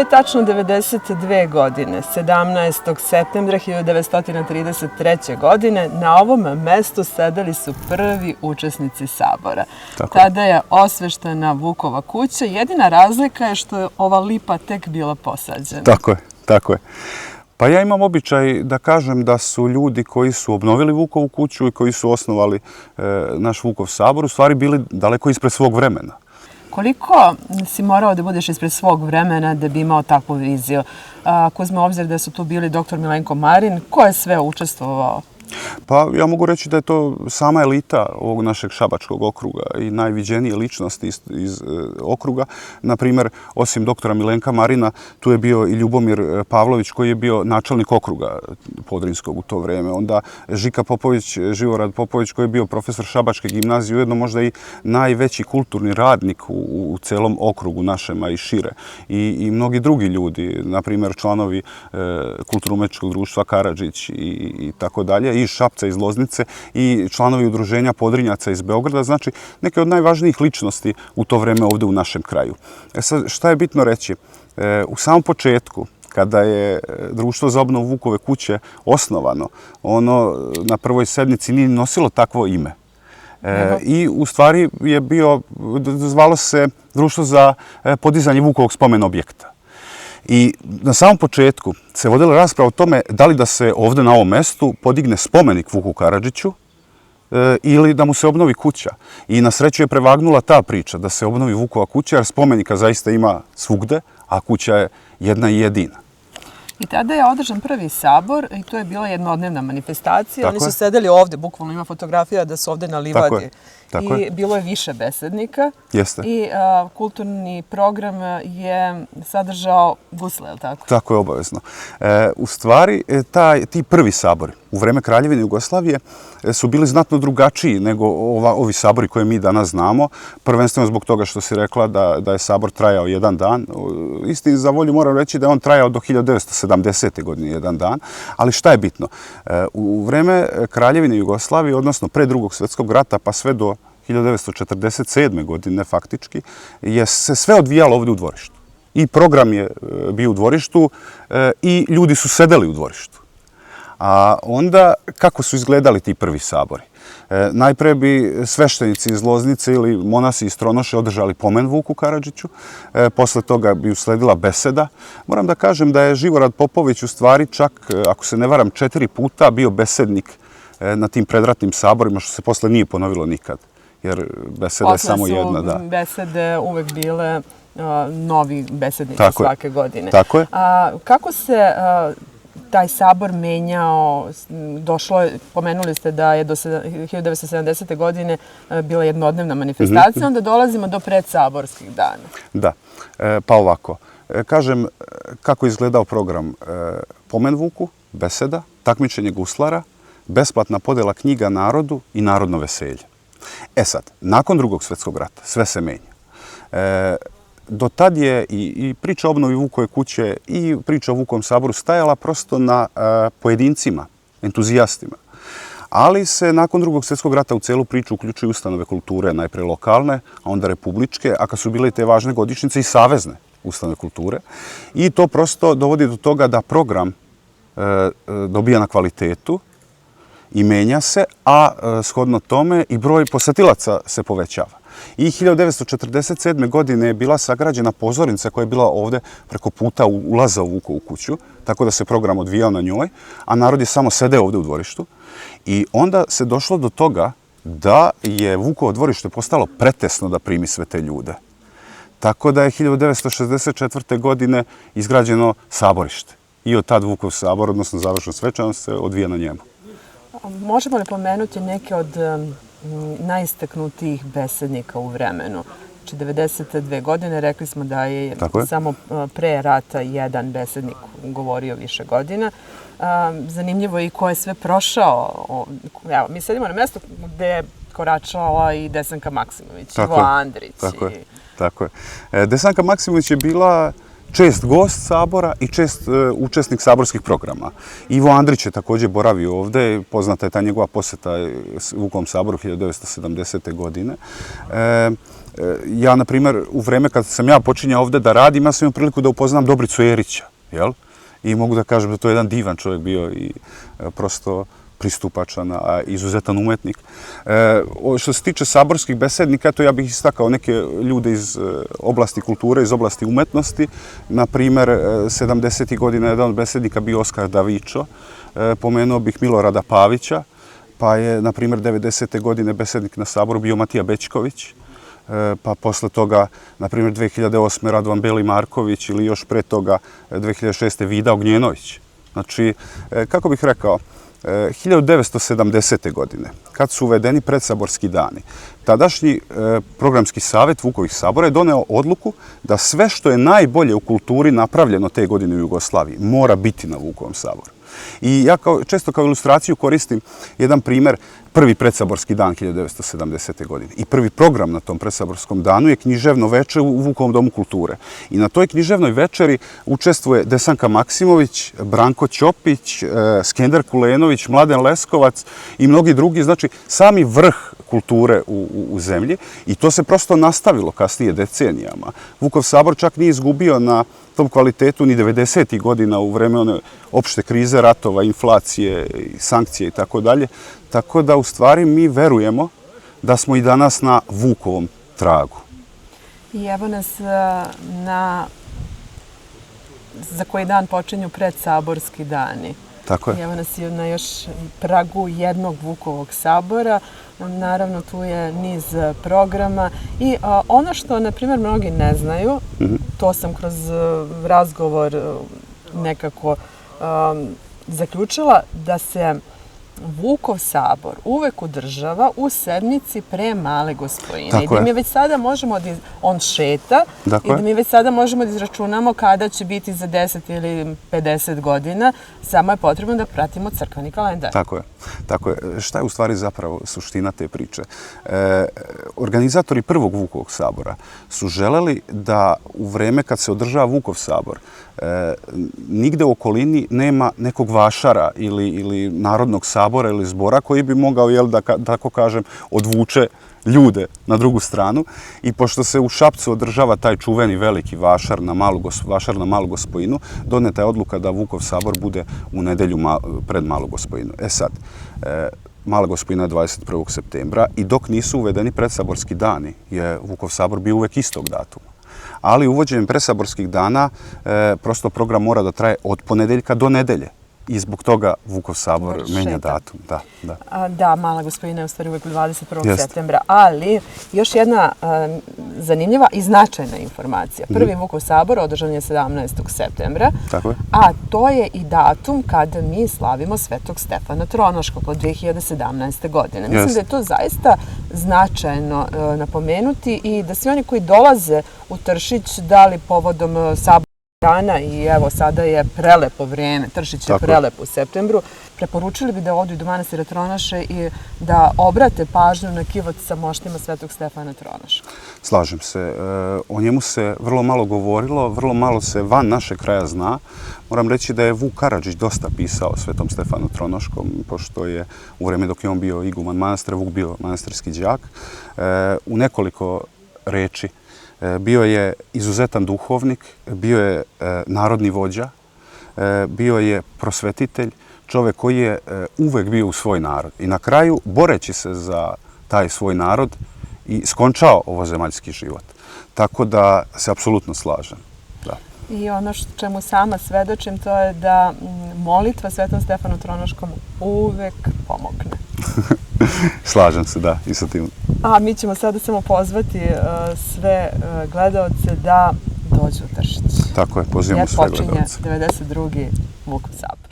Pre tačno 92 godine, 17. septembra 1933. godine, na ovom mestu sedeli su prvi učesnici sabora. Tada je osveštena Vukova kuća. Jedina razlika je što je ova lipa tek bila posađena. Tako je. Pa ja imam običaj da kažem da su ljudi koji su obnovili Vukovu kuću i koji su osnovali naš Vukov sabor u stvari bili daleko ispred svog vremena. Koliko si morao da budeš ispred svog vremena da bi imao takvu viziju? Ako uzme obzir da su tu bili dr. Milenko Marin, ko je sve učestvovao? Pa ja mogu reći da je to sama elita ovog našeg Šabačkog okruga i najviđenije ličnosti iz okruga. Naprimjer, osim doktora Milenka Marina, tu je bio i Ljubomir Pavlović koji je bio načelnik okruga Podrinjskog u to vrijeme. Onda Žika Popović, Živorad Popović koji je bio profesor Šabačke gimnazije, ujedno možda i najveći kulturni radnik u celom okrugu našem, a i šire. I mnogi drugi ljudi, naprimjer članovi Kulturno-umetničkog društva Karadžić i tako dalje, iz Šapca, iz Loznice i članovi udruženja Podrinjaca iz Beograda, znači neke od najvažnijih ličnosti u to vreme ovdje u našem kraju. Sad, šta je bitno reći? U samom početku, kada je Društvo za obnovu Vukove kuće osnovano, ono na prvoj sednici nije nosilo takvo ime. I u stvari je zvalo se Društvo za podizanje Vukovog spomen objekta. I na samom početku se vodila rasprava o tome da li da se ovdje na ovom mestu podigne spomenik Vuku Karadžiću ili da mu se obnovi kuća. I na sreću je prevagnula ta priča da se obnovi Vukova kuća jer spomenika zaista ima svugde, a kuća je jedna i jedina. I tada je održan prvi sabor i to je bila jednodnevna manifestacija. Oni su sedeli ovdje, bukvalno ima fotografija da su ovdje na livadi. I bilo je više besednika. I kulturni program je sadržao gusle, je li tako? Tako je, obavezno. U stvari, ti prvi sabori u vreme Kraljevine Jugoslavije su bili znatno drugačiji nego ovi sabori koje mi danas znamo. Prvenstveno zbog toga što si rekla da je sabor trajao jedan dan. Istini za volju moram reći da je on trajao do 1970. godine jedan dan. Ali šta je bitno? U vreme Kraljevine Jugoslavije, odnosno pre Drugog svjetskog rata pa sve do 1947. godine faktički, je se sve odvijalo ovdje u dvorištu. I program je bio u dvorištu i ljudi su sedeli u dvorištu. A onda kako su izgledali ti prvi sabori? Najpre bi sveštenici iz Loznice ili monasi iz Tronoše održali pomen Vuku Karadžiću. Posle toga bi usledila beseda. Moram da kažem da je Živorad Popović u stvari čak, ako se ne varam, 4 puta bio besednik na tim predratnim saborima, što se posle nije ponovilo nikad. Jer beseda je samo jedna. Posle su besede uvek bile novi besednici svake godine. Tako je. Kako se taj sabor menjao? Pomenuli ste da je do 1970. godine bila jednodnevna manifestacija, onda dolazimo do predsaborskih dana. Da, pa ovako. Kažem kako je izgledao program. Pomen Vuku, beseda, takmičenje guslara, besplatna podela knjiga narodu i narodno veselje. Sad, nakon Drugog svjetskog rata sve se menja. Do tad je i priča o obnovi Vukove kuće i priča o Vukovom saboru stajala prosto na pojedincima, entuzijastima. Ali se nakon Drugog svjetskog rata u celu priču uključuju ustanove kulture, najpre lokalne, a onda republičke, a kad su bile te važne godišnjice i savezne ustanove kulture. I to prosto dovodi do toga da program dobija na kvalitetu i menja se, a shodno tome i broj posetilaca se povećava. I 1947. godine je bila sagrađena pozornica koja je bila ovdje preko puta ulaza u Vukovu kuću, tako da se program odvijao na njoj, a narod je samo sedeo ovdje u dvorištu. I onda se došlo do toga da je Vukovo dvorište postalo pretesno da primi sve te ljude. Tako da je 1964. godine izgrađeno saborište. I od tad Vukov sabor, odnosno završna svečanost, se odvija na njemu. Možemo li pomenuti neke od najistaknutijih besednika u vremenu? Znači, 92 godine, rekli smo da je samo pre rata jedan besednik govorio više godina. Zanimljivo je i ko je sve prošao. Evo, mi sedimo na mjestu gde je koračala i Desanka Maksimović, Ivo Andrić. Tako je. Desanka Maksimović je bila čest gost sabora i čest učesnik saborskih programa. Ivo Andrić je također boravio ovdje, poznata je ta njegova posjeta Vukovom saboru 1970. godine. Ja, na primjer, u vreme kad sam ja počinjao ovde da radim, ja sam imao priliku da upoznam Dobricu Erića, jel? I mogu da kažem da to je jedan divan čovjek bio i prosto pristupačan, a izuzetan umetnik. Što se tiče saborskih besednika, to ja bih istakao neke ljude iz oblasti kulture, iz oblasti umetnosti. Na primjer, 70. godina jedan od besednika bio Oskar Davičo, pomenuo bih Milorada Pavića, pa je, na primjer, 90. godine besednik na saboru bio Matija Bećković, pa posle toga, na primjer, 2008. Radovan Beli Marković ili još pre toga 2006. Vida Ognjenović. Znači, kako bih rekao, 1970. godine, kad su uvedeni predsaborski dani, tadašnji programski savjet Vukovih sabora je doneo odluku da sve što je najbolje u kulturi napravljeno te godine u Jugoslaviji mora biti na Vukovom saboru. I ja često kao ilustraciju koristim jedan primjer, prvi predsaborski dan 1970. godine. I prvi program na tom predsaborskom danu je književno veče u Vukovom domu kulture. I na toj književnoj večeri učestvuje Desanka Maksimović, Branko Ćopić, Skender Kulenović, Mladen Leskovac i mnogi drugi. Znači, sami vrh kulture u zemlji. I to se prosto nastavilo kasnije decenijama. Vukov sabor čak nije izgubio na tom kvalitetu ni 90. godina u vreme one opšte krize, ratova, inflacije, sankcije i tako dalje. Tako da, u stvari, mi verujemo da smo i danas na Vukovom tragu. I evo nas za koji dan počinju predsaborski dani. Tako je. I evo nas na još pragu jednog Vukovog sabora. Naravno, tu je niz programa i ono što, na primjer, mnogi ne znaju, to sam kroz razgovor nekako zaključila, da se Vukov sabor uvek održava u sedmici pre Male Gospojine. I da mi već sada možemo on šeta i da mi već sada možemo da izračunamo kada će biti za 10 ili 50 godina, samo je potrebno da pratimo crkveni kalendar. Tako je. Tako je. Šta je u stvari zapravo suština te priče? Organizatori prvog Vukovog sabora su želeli da u vreme kad se održava Vukov sabor nigde u okolini nema nekog vašara ili narodnog sabora ili zbora koji bi mogao, da tako kažem, odvuče ljude na drugu stranu. I pošto se u Šapcu održava taj čuveni veliki vašar na Malu Gospojinu, doneta je odluka da Vukov sabor bude u nedelju pred Malu Gospojinu. Sad, Mala Gospojina je 21. septembra i dok nisu uvedeni predsaborski dani je Vukov sabor bio uvek istog datuma. Ali uvođenjem predsaborskih dana prosto program mora da traje od ponedeljka do nedelje. I zbog toga Vukov sabor menja datum. Da, Mala Gospojina je u stvari uvek 21. septembra, ali još jedna zanimljiva i značajna informacija. Prvi Vukov sabor održan je 17. septembra, a to je i datum kada mi slavimo Svetog Stefana Tronoškog od 2017. godine. Mislim da je to zaista značajno napomenuti i da svi oni koji dolaze u Tršić, da li povodom sabora dana i evo sada je prelepo vreme, Tršić je prelep u septembru, preporučili bi da odu i do manastira Tronoše i da obrate pažnju na kivot sa moštima Svetog Stefana Tronoška. Slažem se. O njemu se vrlo malo govorilo, vrlo malo se van našeg kraja zna. Moram reći da je Vuk Karadžić dosta pisao o Svetom Stefanu Tronoškom, pošto je u vreme dok je on bio iguman manastira, Vuk bio manastirski đak. U nekoliko reči bio je izuzetan duhovnik, bio je narodni vođa, bio je prosvetitelj, čovek koji je uvek bio u svoj narod. I na kraju, boreći se za taj svoj narod, i skončao ovozemaljski život. Tako da se apsolutno slažem. I ono čemu sama svedočim, to je da molitva Svetom Stefanu Tronoškom uvek pomogne. Slažem se, da, i sa tim. A mi ćemo sada samo pozvati sve gledaoce da dođu u Tršić. Tako je, pozivamo sve gledaoce. Jer počinje 92. Vukov sabor.